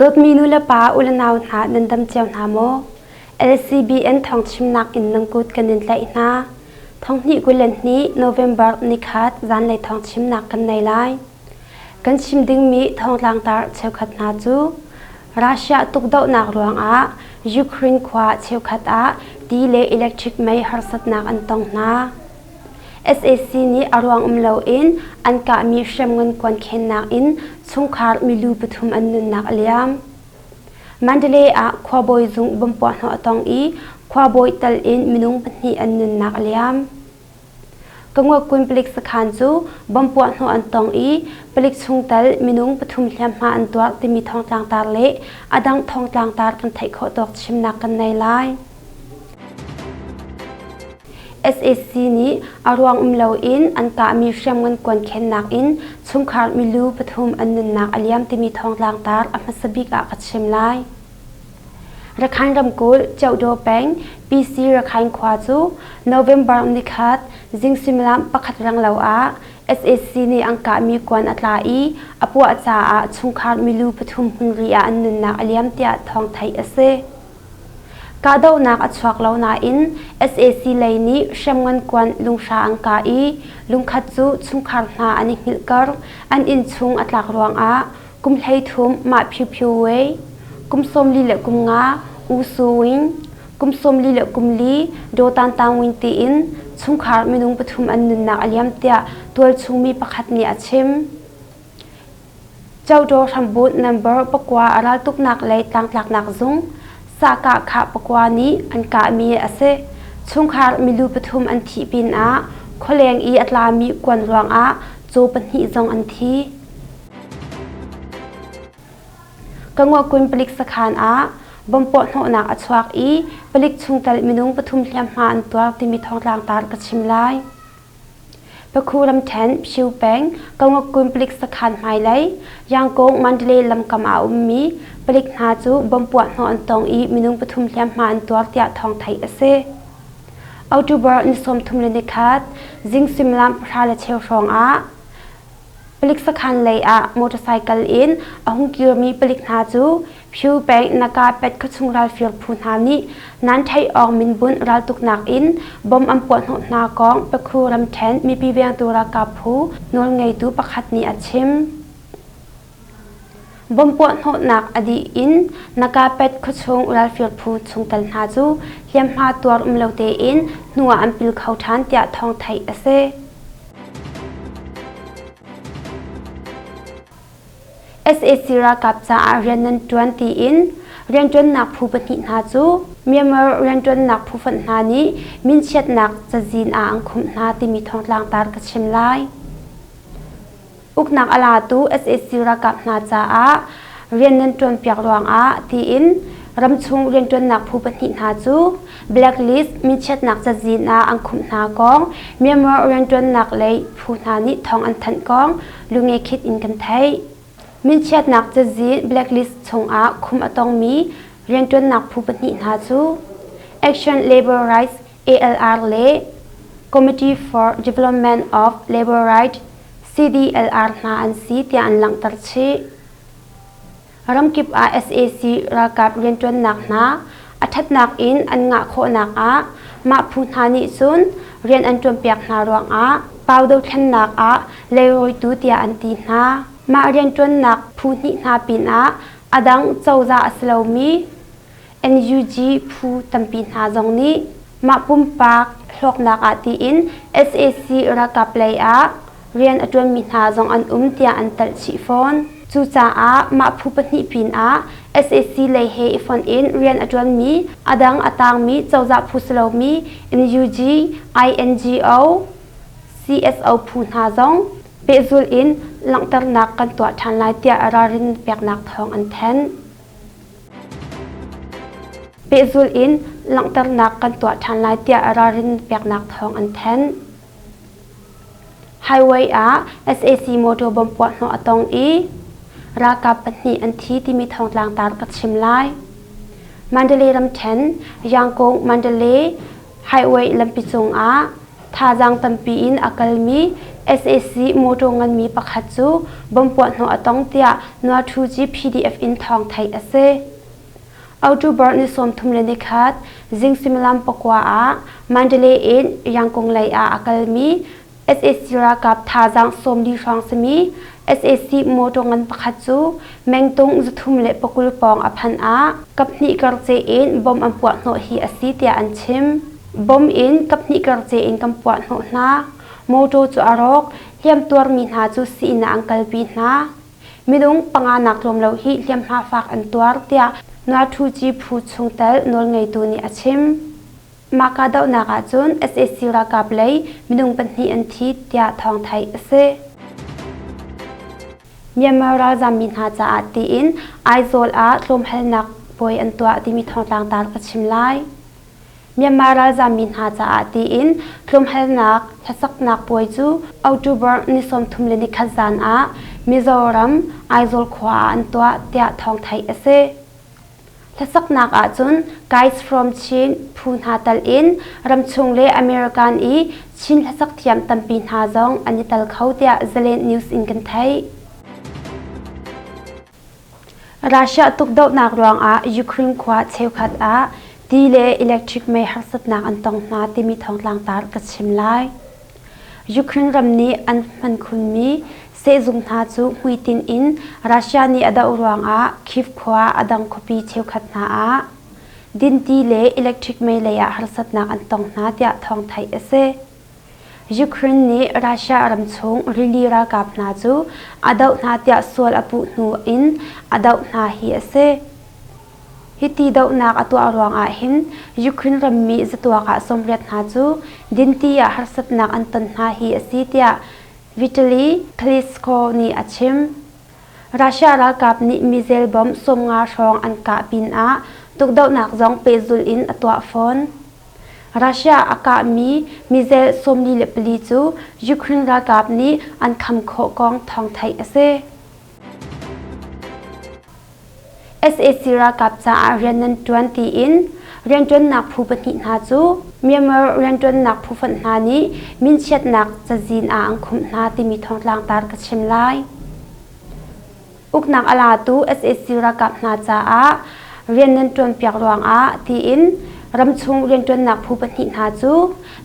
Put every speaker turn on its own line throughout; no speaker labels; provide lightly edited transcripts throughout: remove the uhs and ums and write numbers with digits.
Dawtmi nu le pa u le nau hna nan dam cio hna maw? LCBN thawngchimnak in nan kut kan in tlaih hna. Thonghnih 22 November nikhat zanlei thawngchimnak kan nei lai. Kan chim dingmi thawngtlangtar cheukhat hna cu Russia tukdohnak ruangah Ukraine khua cheukhat ah ti le electric mei harsatnak an tong hna. Sac nih a ruang um loin an kahmi hriamngan kuan khennak in chungkhar milu pathum an nunnak a liam. Mandalay ah khuabawi zung bomb puahhnawh a tong i khuabawi tal in minung pahnih an nunnak a liam. Kanguakun palik sakhan cu bomb puahhnawh an tong i palik chungtel minung pathum hliamhma an tuar timi thawngtlangtar le a dang thawngtlangtar kan theih khawh tawk chimnak kan nei lai. Sac nih a ruang um loin an kahmi hriamngan kuan khennak in chungkhar milu pathum an nunnak a liam timi thawngtlangtar a hmasa bik ah ka chim lai. Rakhine ramkulh Kyaukdaw peng PC Rakhine khua cu November nikhat zing suimilam pakhat renglo ah sac nih an kahmi kuan a tla i a puah caah chungkhar milu pathum hmunri ah an nunnak a liam tiah thawng theih a si. Kahdohnak a chuak lo nain sac lei nih hriamngan kuan lunghra an kah i lungkhat cu chungkhar hna an i hngilhkar, an innchung a tlak ruangah kum 13 Mah Phyu Phyu Wei, kum 43 U Su Win, kum 44 Daw Tan Taung Win tiin chungkhar minung pathum an nunnak a liam tiah tualchung mi pakhat nih a chim. Codaw hrambunh number pakua a raltuknak lei tlangtlaknak zung Sahkah khah pakua nih an kahmi a si. Chungkhar milu pathum an thih pinah khualeng i a tlami kuan ruangah caw pahnih zong an thi. Kanguakun palik sakhan ah bomb puahhnawhnak a chuak i palik chungtel minung pathum hliamhma an tuar timi thawngtlangtar ka chim lai. Pakhu ramṭhen Pyu peng Kanguakun palik sakhan hmailei Yangkong Mandalay lamkam ah a ummi palik hna cu bomb puahhnawh an tong i minung pathum hliamhma an tuar tiah thawng theih a si. October ni 31 zing suimilam 10:15 hrawng ah Palik sakhan lei ah motorcycle in a hung kirmi palik hna cu Phyu peng Naka pet khuachung ralfir phu hna nih nan theih awk minbunh raltuknak in bomb an puahhnawh hna kong Pakhu ramṭhen mipi vengtu ralkap phu nawlngeitu pakhat nih a chim. Bomb puahhnawhnak a dih in Naka pet khuachung ralfir phu chungtel hna cu hliamhma tuar um lo tein hnu ah an pil kho ṭhan tiah thawng theih a si. Sac ralkap caah rian nan ṭuan tiin rianṭuannak phu pahnih hna cu Myanmar rianṭuannak phufonh hna nih minchiatnak cazin ah an khumh hna timi thawngtlangtar ka chim lai. Uknak a latu sac ralkap hna caah rian nan ṭuanpiak ruangah tiin ramchung rianṭuannak phu pahnih hna cu blacklist minchiatnak cazin ah an khumh hna kong Myanmar rianṭuannak lei phu hna nih thawng an thanh kong lungekhit in kan theih. Minchiatnak cazin blacklist chungah khum a tongmi rianṭuannak phu pahnih hna cu Action Labor Rights ALR le Committee for Development of Labor Rights CDLR hna an si tiah an langhter chih. Ramkip ah sac ralkap rianṭuannak hna a ṭhatnak in an ngah khawhnak ah mah phu hna nih cun rian an ṭuanpiak hna ruangah pau dothlennak ah leirawitu tiah an ti hna. Mah rianṭuannak phu hnih hna pinah a dang cozah a si lomi NUG phu tampi hna zong nih mah pumpak hlawknak ah tiin sac ralkap lei ah rian a ṭuanmi hna zong an um tiah an telh chih fawn. Cucaah mah phu pahnih pinah sac lei he i fonh in rian a ṭuanmi a dang a tangmi cozah phu si lomi NUG, INGO, CSO phu hna zong pehzulh in langhternak kan tuah ṭhan lai tiah ralrin peknak thawng an thanh. Pehzulh in langhternak kan tuah ṭhan lai tiah ralrin peknak thawng an thanh. Highway ah sac motor bomb puahhnawh a tong i ralkap pahnih an thi timi thawngtlang tar ka chim lai. Mandalay ramṭhen Yangon Mandalay Highway lampi cungah thazaang tampi in a kalmi Sac motor nganmi pakhat cu bomb puahhnawh a tong tiah Nuathuci PDF in thawng theih a si. October ni 31 zing suimilam pakua ah Mandalay in Yangkung lei ah a kalmi Sac ralkap thazaang 40 hrawng simi sac motor ngan pakhat cu mengtung 320 pawng a phanh ah kaphnih karceh in bomb an puah hnawh hi a si tiah an chim. Bomb in kaphnih karceh in kan puah hnawh hna. Motor cu a rawk, hliamtuarmi hna cu sii-inn ah an kalpi hna. Minung panga nak tlawm lo hi hliamhma fak an tuar tiah Nuathuci phu chungtel nawlngeitu nih a chim. Mah kahdohnak ahcun sac ralkap lei minung pahnih an thi tiah thawng theih a si. Myanmar ralzammi hna caah tiin Aizawl ah tlawmhalnak puai an tuah timi thawngtlang tar ka chim lai. Myanmar ralzammi hna caah tiin tlawmhalnak hlasaknak puai cu October ni 31 zan ah Mizoram Aizawl khua ah an tuah tiah thawng theih a si. Hlasaknak ahcun Guys from Chin phu hna tal in ramchung le American i Chin hlasak thiam tampi hna zong an i tel kho tiah Zalen News in kan theih. Russia tukdohnak ruangah Ukraine khua cheukhat ah ti le electric mei harsatnak an tong hna timi thawngtlang tar ka chim lai. Ukraine ram nih an hman khunmi sehzung hna cu hmuitinh in Russia nih a doh ruangah Kyiv khua a dang khuapi cheukhat hna ah dinti le electric mei lei ah harsatnak an tong hna tiah thawng theih a si. Ukraine nih Russia ramchung rili ralkap hna cu a doh hna tiah sual a puh hnu in a doh hna hi a si. Hiti dohnak a tuah ruangah hin Ukraine rammi zatuak ah 80 hna cu dinti ah harsatnak an ton hna hi a si tiah Vitaly Klitschko nih a chim. Russia ralkap nih missile bomb 50 hrawng an kah pinah tukdohnak zong pehzulh in a tuah fawn. Russia a kahmi missile 44 cu Ukraine ralkap nih an kham khawh kong thawng theih a si. Sac ralkap caah rian nan ṭuan tiin rianṭuannak phu pahnih hna cu Myanmar rianṭuannak phu fonh hna nih minchiatnak cazin ah an khumh hna timi thawngtlang tar ka chim lai. Uknak a latu sac ralkap hna caah rian nan ṭuanpiak ruangah tiin ramchung rianṭuannak phu pahnih hna cu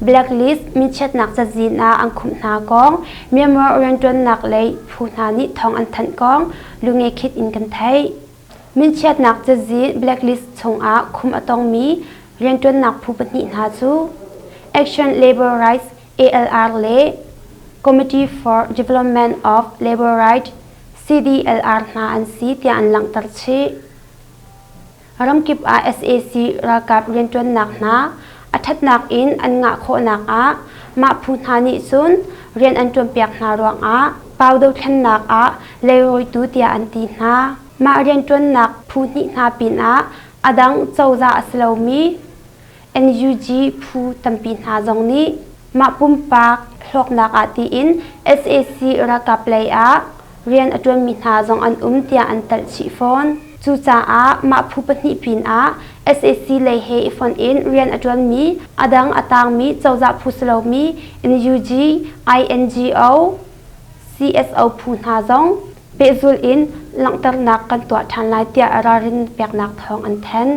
blacklist minchiatnak cazin ah an khumh hna kong Myanmar rianṭuannak lei phu hna nih thawng an thanh kong lungekhit in kan theih. Minchiatnak cazin blacklist chungah khum a tongmi rianṭuannak phu pahnih hna cu Action Labor Rights ALR le Committee for Development of Labor Rights CDLR hna an si tiah an langhter chih. Ramkip ah sac ralkap rianṭuannak hna a ṭhatnak in an ngah khawhnak ah mah phu hna nih cun rian an ṭuanpiak hna ruangah pau dothlennak ah leirawitu tiah an ti hna. Mah rianṭuannak phu hnih hna pinah a dang cozah a si lomi NUG phu tampi hna zong nih mah pumpak hlawknak ah tiin sac ralkap lei ah rian a ṭuanmi hna zong an um tiah an telh chih fawn. Cucaah mah phu pahnih pinah sac lei he i fonh in rian a ṭuanmi a dang a tangmi cozah phu si lomi NUG, INGO, CSO phu hna zong pehzulh in langhternak kan tuah ṭhan lai tiah ralrin peknak thawng an thanh.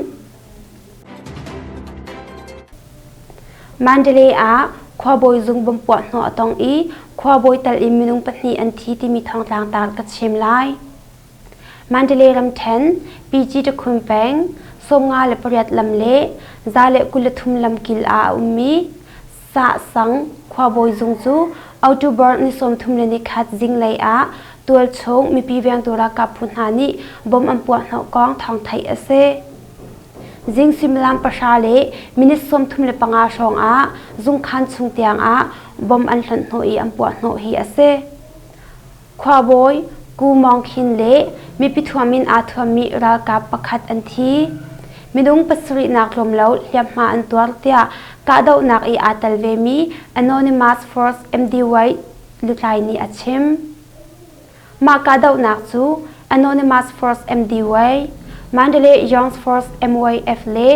Mandalay ah khuabawi zung bomb puahhnawh a tong i khuabawi tal in minung pahnih an thi timi thawngtlang tar ka chim lai. Mandalay ramṭhen PG Takhun peng 58 lam le 123 lamkil ah a ummi Sah Sang khuabawi zung cu October ni 31 zinglei ah tualchung mipi vengtu ralkap phu hna nih bomb an puahhnawh kong thawng theih a si. Zing suimilam pahra le minute 35 hrawng ah zungkhan chung tiang ah bomb an hlonh hnawh i an puahhnawh hi a si. Khuabawi Ku Mawng Khin le mipi thuam in aa thuammi ralkap pakhat an thi. Minung pasarihnak tlawm lo hliamhma an tuar tiah kahdohnak i aa tel vemi Anonymous Force MDY lutlai nih a chim. Mah kahdohnak cu Anonymous Force MDY, Mandalay Young Force MYF le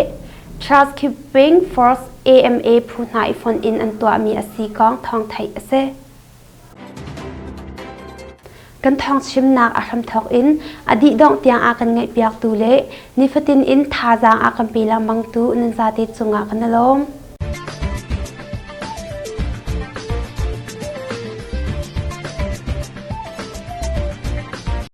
Trust Keeping Force AMA phu hna i fonh in an tuahmi a si kong thawng theih a si. Kan thawngchimnak a hramthawk in a dihdongh tiang a kan ngaihpiaktu le nifatin in thazaang a kan pe lengmangtu nan zate cungah kan i lawm.